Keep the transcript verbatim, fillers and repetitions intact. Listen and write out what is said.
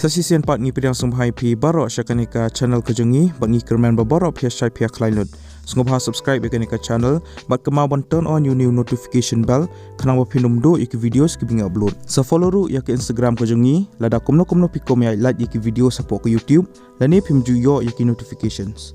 Sa shisien pat ngi pdiang sngewbha ïa phi baroh sha kane ka channel ka jong ngi, bad ngi kyrmen ba baroh phi ïa shait phi ïa khlaiñ lut. Sngewbha subscribe ïa kane ka channel, bad kynmaw ban turn on ïa u new notification bell, khnang ba phin ym duh ïa ki videos kiba ngi upload. Sa follow ruh ïa ka Instagram ka jong ngi, lada kumno kumno phi kwah ban ïa like ïa ki videos hapoh ka YouTube, lane phim ju ïoh ïa ki notifications.